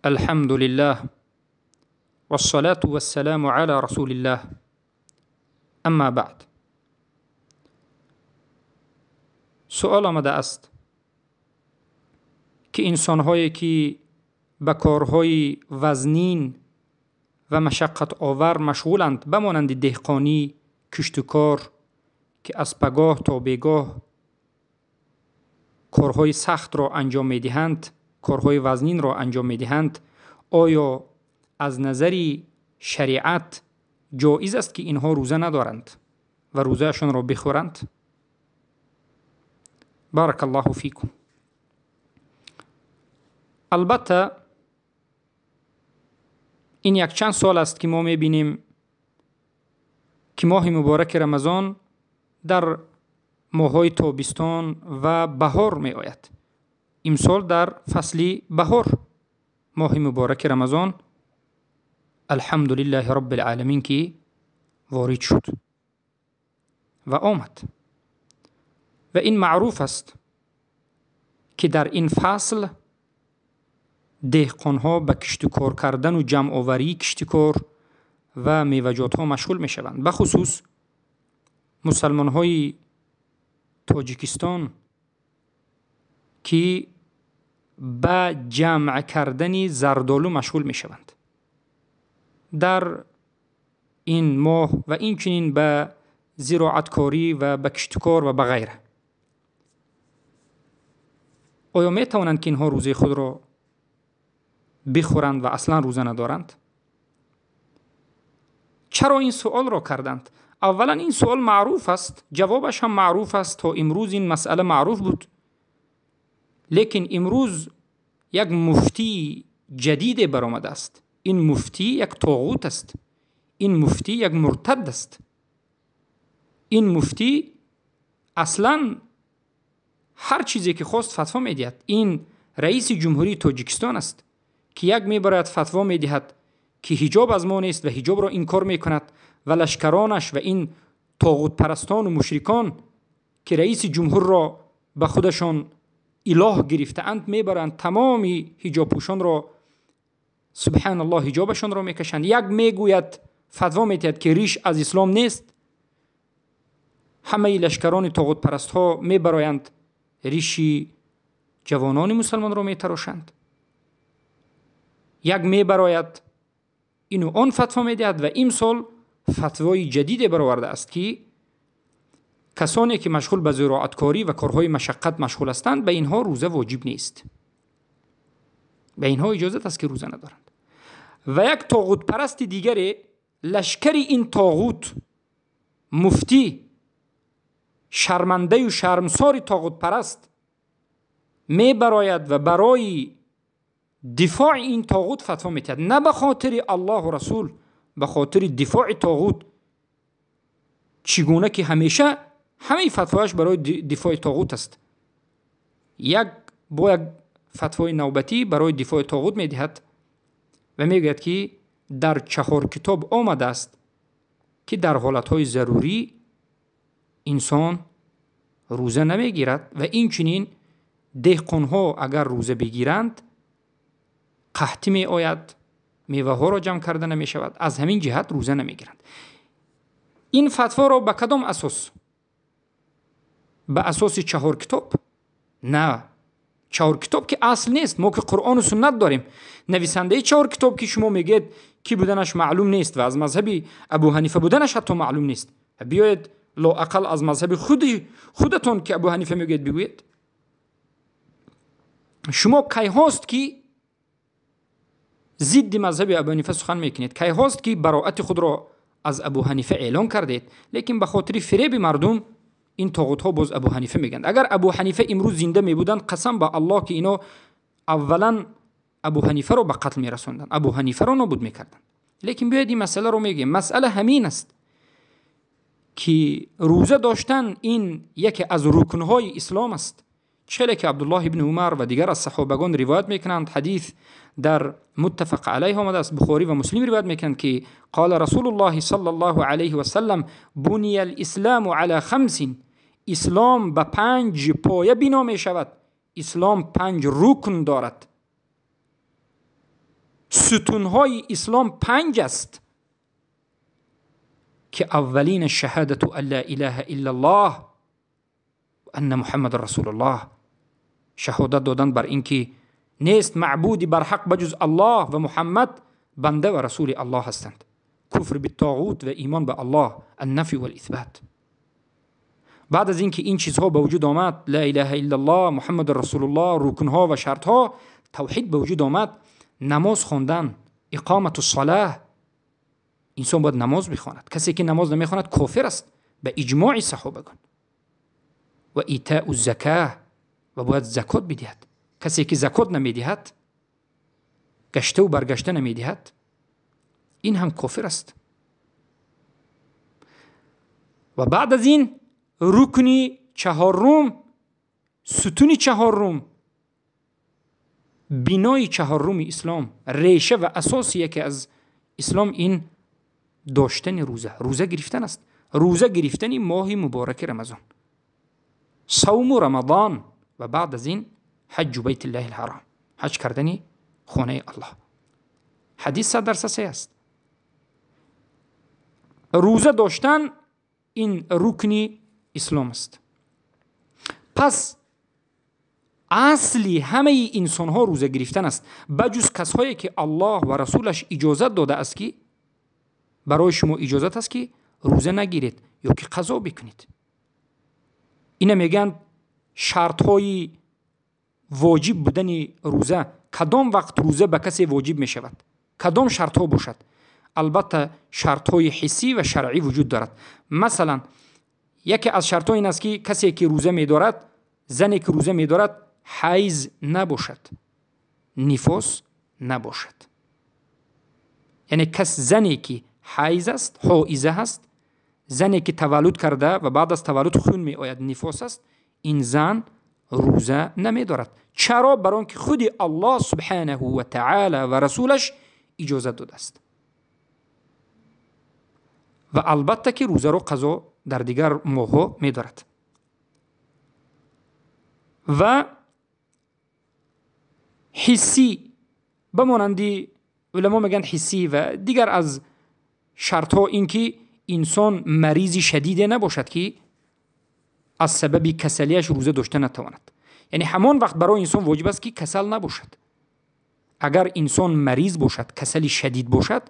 الحمد لله والصلاة والسلام على رسول الله اما بعد. سؤال آمده است که انسانهایی که به کارهای وزنین و مشقت آور مشغولند، بمانند دهقانی، کشت و کار که از پگاه تا بیگاه کارهای سخت را انجام میدهند، کارهای وزنین را انجام میدهند، آیا از نظر شریعت جایز است که اینها روزه ندارند و روزهشان را بخورند؟ بارک الله فیکم. البته این یک چند سال است که ما میبینیم که ماه مبارک رمضان در ماه‌های تابستان و بهار می آید. امسال در فصل بهار ماه مبارک رمضان الحمدلله رب العالمین که وارد شد و آمد. و این معروف است که در این فصل دهقانها به کشت و کار کردن و جمع آوری کشت و کار و میوه‌جات ها مشغول می شوند. به خصوص مسلمان های تاجیکستان که به جمع کردن زردآلو مشغول می شوند در این ماه و این چنین به زراعتکاری و به کشت و کار و به غیره. آیا می توانند که اینها روزه خود را بخورند و اصلا روزه ندارند؟ چرا این سوال را کردند؟ اولا این سوال معروف است، جوابش هم معروف است، تا امروز این مسئله معروف بود. لیکن امروز یک مفتی جدید برآمده است. این مفتی یک طاغوت است، این مفتی یک مرتد است، این مفتی اصلا هر چیزی که خواست فتوا میدهد. این رئیس جمهوری تاجیکستان است که یک میبرد فتوا میدهد که حجاب از ما نیست و حجاب را انکار میکند و لشکرانش و این طاغوت پرستان و مشرکان که رئیس جمهور را به خودشان اله گرفته‌اند میبرند تمامی حجاب پوشان را، سبحان الله، حجابشان را میکشند. یک میگوید، فتوا میدهد که ریش از اسلام نیست، همه لشکران طاغوت پرست ها میبرایند ریشی جوانان مسلمان را میتراشند. یک میبراید اینو آن فتوا میدهد و امسال فتوای جدید برآورده است که کسانی که مشغول به زراعتکاری و کارهای مشقت مشغول هستند به اینها روزه واجب نیست، به اینها اجازه است که روزه ندارند. و یک طاغوت پرست دیگری، لشکر این طاغوت، مفتی شرمنده و شرمسار طاغوت پرست میبراید و برای دفاع این طاغوت فتوا میدهد، نه به خاطر الله و رسول، به خاطر دفاع طاغوت. چگونه که همیشه همه فتوایش برای دفاع طاغوت است. یک با یک فتوای نوبتی برای دفاع طاغوت میدهد و میگوید که در 4 کتاب آمده است که در حالتهای ضروری انسان روزه نمیگیرد و این چنین دهقانها اگر روزه بگیرند قحطی می آید، میوه ها را جمع کرده نمی شود، از همین جهت روزه نمی گیرند. این فتوا را به کدام اساس؟ به اساس 4 کتاب؟ نه، 4 کتاب که اصل نیست، ما که قرآن و سنت داریم. نویسنده 4 کتاب که شما میگید کی بودنش معلوم نیست و از مذهب ابو حنیفه بودنش حتی معلوم نیست، بیاید لااقل از مذهب خودتون که ابو حنیفه میگید بگویید. شما کی هاست که ضد مذهب ابو حنیفه سخن میکنید؟ کی هاست که براعت خود را از ابو حنیفه اعلان کردید؟ لیکن به خاطر فریب مردم این طاغوت ها باز ابو حنیفه میگن. اگر ابو حنیفه امروز زنده میبودند، قسم به الله که اینا اولا ابو حنیفه رو به قتل میرسوندن، ابو حنیفه رو نابود میکردن. لیکن بیاید این مسئله رو میگیم. مسئله همین است که روزه داشتن این یکی از رکنهای اسلام است. چه که عبدالله ابن عمر و دیگر از صحابگان روایت میکنند، حدیث در متفق علیه آمده است، بخاری و مسلم روایت میکنند که قال رسول الله صلی الله علیه و سلم بنی الاسلام علی خمس، اسلام به 5 پایه بنا می شود، اسلام 5 رکن دارد. ستونهای اسلام 5 است که اولین شهادت ان لا اله الا الله و ان محمد رسول الله، شهادت دادن بر اینکه نیست معبودی بر حق بجز الله و محمد بنده و رسول الله هستند. کفر بالطاغوت و ایمان به الله، النفی و الاثبات. بعد از اینکه این چیزها به وجود آمد، لا اله الا الله، محمد رسول الله، رکنها و شرطها، توحید به وجود آمد، نماز خواندن، اقامت الصلاه، انسان باید نماز بخواند. کسی که نماز نمیخواند کافر است به اجماع صحابگان. و ایتاء الزکاه، و باید زکات بدهد. کسی که زکات نمیدهد، گشته و برگشته نمیدهد، این هم کافر است. و بعد از این رکن چهارم، ستون چهارم، بنای چهارم اسلام، ریشه و اساس یکی از اسلام، این داشتن روزه، روزه گرفتن است. روزه گرفتن ماه مبارک رمضان، صوم رمضان، و بعد از این حج بیت الله الحرام، حج کردن خانه الله. حدیث 100% صحیح است. روزه داشتن این رکن اسلام است. پس اصلی همه انسان ها روزه گرفتن است، بجز کسایی که الله و رسولش اجازت داده است که برای شما اجازت است که روزه نگیرید یا که قضا بکنید. اینا میگن شرط های واجب بودن روزه. کدام وقت روزه به کسی واجب می شود؟ کدام شرط ها باشد؟ البته شرط های حسی و شرعی وجود دارد. مثلا یکی از شرط ها این است که کسی که روزه می دارد، زنی که روزه می دارد، حیض نباشد، نفاس نباشد. یعنی کس زنی که حیض است، حائضه است، زنی که تولد کرده و بعد از تولد خون می آید، نفاس است، این زن روزه نمی دارد. چرا؟ برای اینکه خود الله سبحانه و تعالی و رسولش اجازه داده است. و البته که روزه رو قضا در دیگر ماه‌ها می دارد. و حسی، بمانندی علما میگن حسی و دیگر از شرط ها، این که انسان مریض شدید نباشد که از سبب کسلیش روزه داشته نتواند. یعنی همان وقت برای انسان واجب است که کسل نباشد. اگر انسان مریض باشد، کسلی شدید باشد،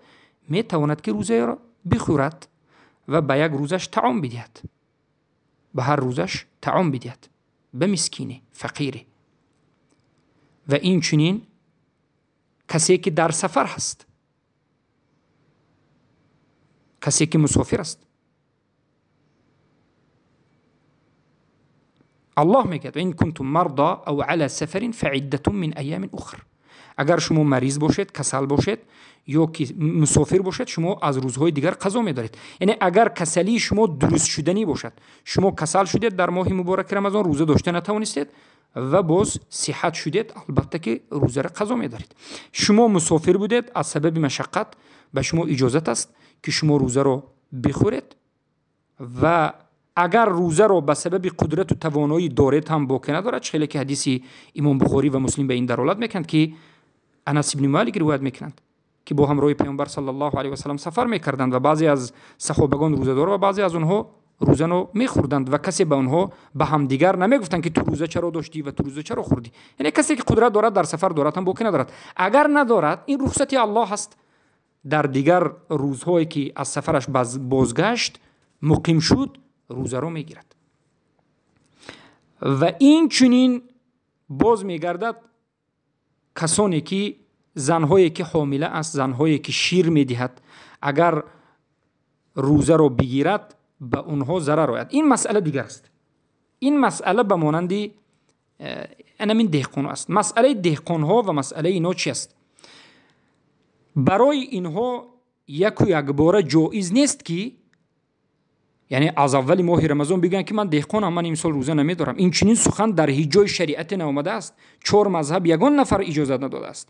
میتواند که روزه را بخورد و به یک روزش طعام بدهد، به هر روزش طعام بدهد، به مسکینی، فقیری. و این چنین کسی که در سفر هست، کسی که مسافر است، الله میگه این کنتم مرضى او على سفر فعدة من ایام اخر. اگر شما مریض باشید، کسل باشید یا که مسافر باشید، شما از روزهای دیگر قضا می‌دارید. یعنی اگر کسلی شما درست شدنی باشد، شما کسل شدید در ماه مبارک رمضان، روزه داشته نتوانستید و باز صحت شدید، البته که روزه را قضا می‌دارید. شما مسافر بودید، از سبب مشقت به شما اجازت است که شما روزه را بخورید و اگر روزه را به سبب قدرت و توانایی دارید هم باکی ندارد. خیلی که حدیث امام بخاری و مسلم به این دلالت میکنند که انس بن مالک روایت میکنند که با همراه پیامبر صلی الله علیه و سلم سفر میکردند و بعضی از صحابگان روزه دار و بعضی از آنها روزه رو میخوردند و کسی به آنها به همدیگر نمیگفتند که تو روزه چرا داشتی و تو روزه چرا خوردی. یعنی کسی که قدرت دارد در سفر دارد هم باکی ندارد. اگر ندارد، این رخصت الله است. در دیگر روزهایی که از سفرش بازگشت، مقیم شد، روزه رو میگیرد. و این چنین باز میگردد کسانی که زنهایی که حامله است، زنهایی که شیر میدهد، اگر روزه رو بگیرد به اونها ضرر آید. این مسئله دیگر است. این مسئله به مانند همین دهقان است. مسئله دهقان ها و مسئله اینا چی است؟ برای اینها یک و یک باره جایز نیست که یعنی از اول ماه رمضان بگن که من دهقانم، من امسال روزه نمیدارم. این چنین سخن در هیچ جای شریعت نیامده است. 4 مذهب یگان نفر اجازه نداده است،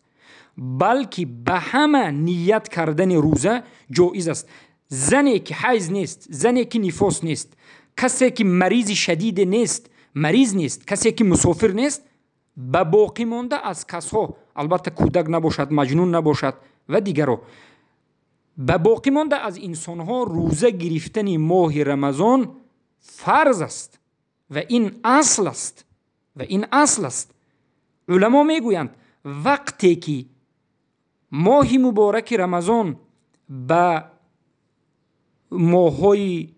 بلکه به همه نیت کردن روزه جایز است. زنی که حیض نیست، زنی که نفاس نیست، کسی که مریض شدید نیست، مریض نیست، کسی که مسافر نیست، Ба боқӣ монда аз касҳо, албатта кӯдак набошад, маҷнун набошад ва дигаро, ба боқӣ монда аз инсонҳо рӯза гирифтани моҳи Рамазон фарз аст ва ин асл аст. Ва ин асл аст. Уламо мегӯянд, вақте ки моҳи мубораки Рамазон ба моҳҳои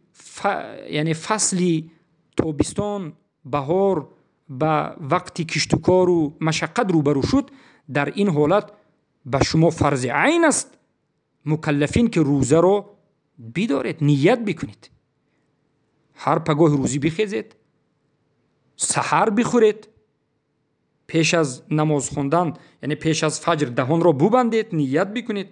яъне фасли тобистон, баҳор, ба вақти киштукору машаққат рӯбарӯ шуд, дар ин ҳолат ба шумо фарзи айн аст мукаллафин ки рӯзаро бидоред, ният бикунед. Ҳар пагоҳи рӯзӣ бихезед, саҳар бихӯред, пеш аз намоз хондан, яъне пеш аз фаҷр даҳонро бубандед, ният бикунед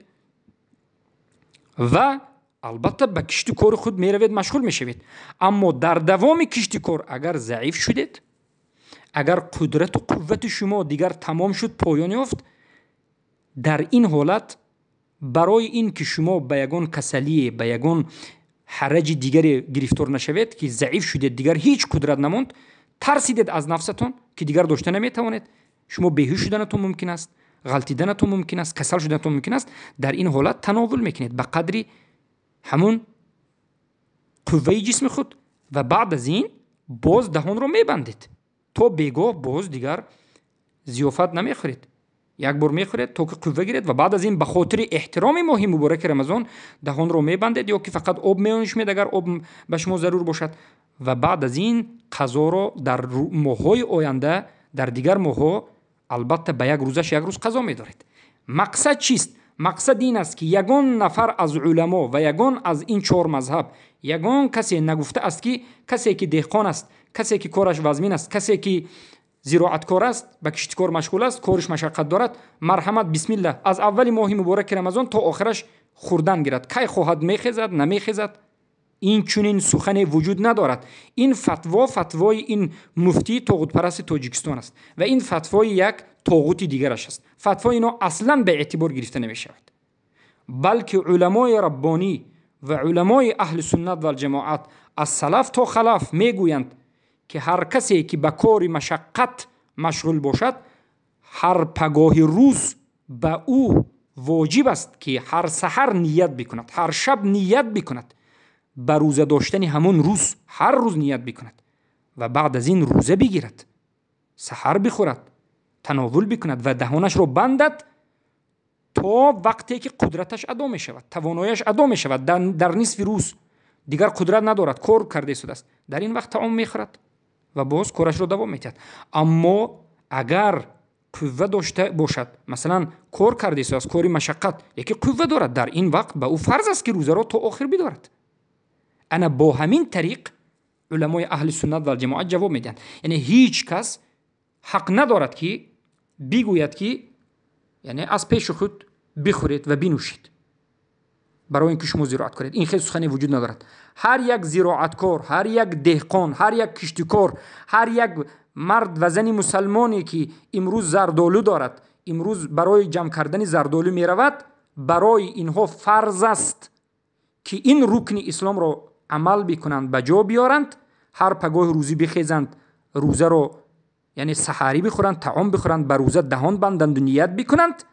ва албатта ба кишту кори худ меравед, машғул мешавед. Аммо дар давоми кишти кор агар заиф шудед, агар қудрату қуввати шумо дигар тамом шуд, поён ёфт, дар ин ҳолат барои ин ки шумо ба ягон касалие, ба ягон ҳараҷи дигаре гирифтор нашавед, ки заиф шудед, дигар ҳеҷ қудрат намонд, тарсидед аз нафсатон ки дигар дошта наметавонед, шумо беҳуш шуданатон мумкин аст, ғалтиданатон мумкин аст, касал шуданатон мумкин аст, дар ин ҳолат тановул мекунед ба қадри ҳамун қувваи ҷисми худ ва баъд аз ин боз даҳонро мебандед то бегоҳ боз дигар зиёфат намехӯред. Як бор мехӯред то ки қувва гиред ва баъд аз ин ба хотири эҳтироми моҳи мубораки Рамазон даҳонро мебандед ё ки фақат об менӯшмед, агар об ба шумо зарур бошад, ва баъд аз ин қазоро дар моҳҳои оянда, дар дигар моҳҳо албатта ба як рӯзаш як рӯз қазо медоред. Мақсад чист? Мақсад ин аст ки ягон нафар аз уламо ва ягон аз ин чор мазҳаб, ягон касе нагуфта аст ки касе ки деҳқон аст, касе ки кораш вазмин аст, касе ки зироаткор аст, ба киштикор машғул аст, кориш машаққат дорад, марҳамат, бисмиллаҳ, аз аввали моҳи мубораки Рамазон то охираш хӯрдан гирад, кай хоҳад мехезад, намехезад. Ин чунин сухане вуҷуд надорад. Ин фатво фатвои ин муфтии тоғутпарасти Тоҷикистон аст ва ин фатвои як тоғути дигараш аст. Фатвои ино аслан ба эътибор гирифта намешавад, балки уламои раббонӣ ва уламои аҳли суннат валҷамоат аз салаф то халаф мегӯянд ки ҳар касе ки ба кори машаққат машғул бошад, ҳар пагоҳи рӯз ба ӯ воҷиб аст ки ҳар саҳар ният бикунад, ҳар шаб ният бикунад ба рӯза доштани ҳамон рӯз, ҳар рӯз ният бикунад ва баъд аз ин рӯза бигирад, саҳар бихӯрад, тановул бикунад ва даҳонашро бандад то вақте ки қудраташ адо мешавад, тавонояш адо мешавад. Дар нисфи рӯз дигар қудрат надорад, кор карда истодааст, дар ин вақт таом мехӯрад ва боз корашро давом медиҳад. Аммо агар қувва дошта бошад, масалан кор карда истодааст, кори машаққат, яке қувва дорад, дар ин вақт ба ӯ фарз аст ки рӯзаро то охир бидорад. Ана бо ҳамин тариқ уламои аҳли суннат валҷамоат ҷавоб медиҳанд. Яъне ҳеҷ кас ҳақ надорад ки бигӯяд ки яъне аз пеши худ бихӯред ва бинӯшед барои ин ки шумо зироат кунед. Ин хел сухане вуҷуд надорад. Ҳар як зироаткор, ҳар як деҳқон, ҳар як киштикор, ҳар як мард ва зани мусалмоне ки имрӯз зардолу дорад, имрӯз барои ҷамъ кардани зардолу меравад, барои инҳо фарз аст ки ин рукни исломро амал бикунанд, ба ҷо биёранд, ҳар пагоҳи рӯзӣ бихезанд, рӯзаро яъне саҳарӣ бихӯранд, таом бихӯранд, ба рӯза даҳон банданду ният бикунанд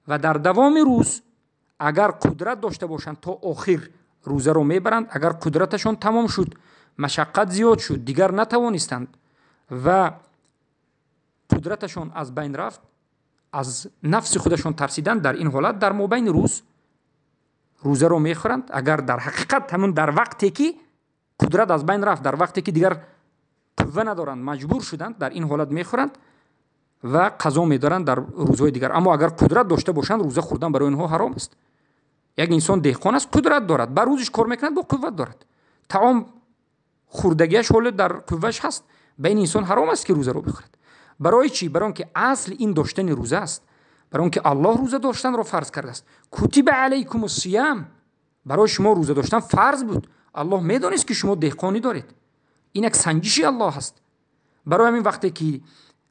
ва дар давоми рӯз агар қудрат дошта бошанд то охир рӯзаро мебаранд. Агар қудраташон тамом шуд, машаққат зиёд шуд, дигар натавонистанд ва қудраташон аз байн рафт, аз нафси худашон тарсиданд, дар ин ҳолат дар мобайни рӯз рӯзаро мехӯранд. Агар дар ҳақиқат ҳамун дар вақте ки қудрат аз байн рафт, дар вақте ки дигар қувва надоранд, маҷбур шуданд, дар ин ҳолат мехӯранд ва қазо медоранд дар рӯзҳои дигар. Аммо агар қудрат дошта бошанд, рӯза хӯрдан барои онҳо ҳаром аст. Як инсон деҳқон аст, қудрат дорад, ба рӯзиш кор мекунад, бо қувват дорад, таом хӯрдагиаш ҳоло дар қувваш ҳаст, ба ин инсон ҳаром аст ки рӯзаро бихӯрад. Барои чӣ? Барои он ки асл ин доштани рӯза аст, барои он ки Аллоҳ рӯза доштанро фарз кардааст. Кутиба алайкум ссиям, барои шумо рӯза доштан фарз буд. Аллоҳ медонист ки шумо деҳқонӣ доред. Ин як санҷиши Аллоҳ аст. Барои ҳамин вақте ки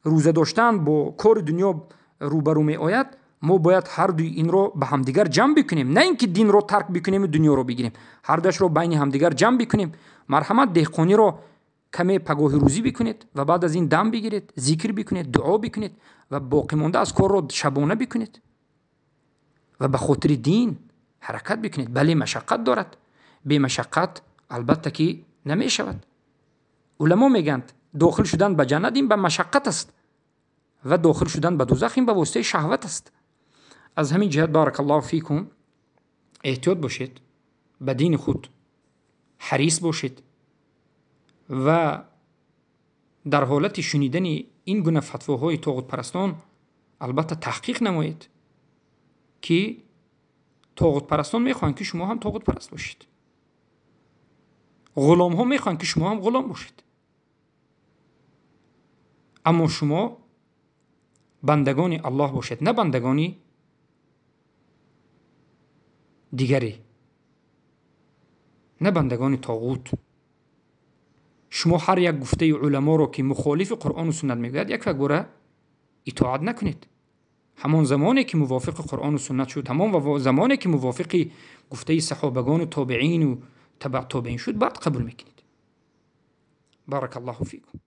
рӯза доштан бо кори дунё рӯбарӯ меояд, мо бояд ҳар дуи инро ба ҳамдигар ҷамъ бикунем, на ин ки динро тарк бикунем ва дунёро бигирем, ҳар дуяшро байни ҳамдигар ҷамъ бикунем. Марҳамат, деҳқониро Каме пагоҳи рӯзӣ бикунед ва баъд аз ин дам бигиред, зикр бикунед, дуо бикунед ва боқӣ монда аз корро шабона бикунед ва ба хотири дин ҳаракат бикунед. Бале, машаққат дорад. Бемашаққат албатта ки намешавад. Уламо мегӯянд, дохил шудан ба ҷаннат ин ба машаққат аст ва дохил шудан ба дӯзах ин ба воситаи шаҳват аст. Аз ҳамин ҷиҳат, баракаллоҳу фикум, эҳтиёт бошед, ба дини худ ҳарис бошед ва дар ҳолати шунидани ин гуна фатвоҳои тоғутпарастон албатта таҳқиқ намоед, ки тоғутпарастон мехоҳанд, ки шумо ҳам тоғутпараст бошед, ғуломҳо мехоҳанд, ки шумо ҳам ғулом бошед, аммо шумо бандагони Аллоҳ бошед, на бандагони дигаре, на бандагони тоғут. Шумо ҳар як гуфтаи уламоро, ки мухолифи Қуръону суннат мегӯяд, як бора итоат накунед. Ҳамон замоне ки мувофиқи Қуръону суннат шуд, ҳамон замоне ки мувофиқи гуфтаи саҳобагону тобеину табаъ тобеин шуд, баъд қабул мекунед. Баракаллоҳу фикум.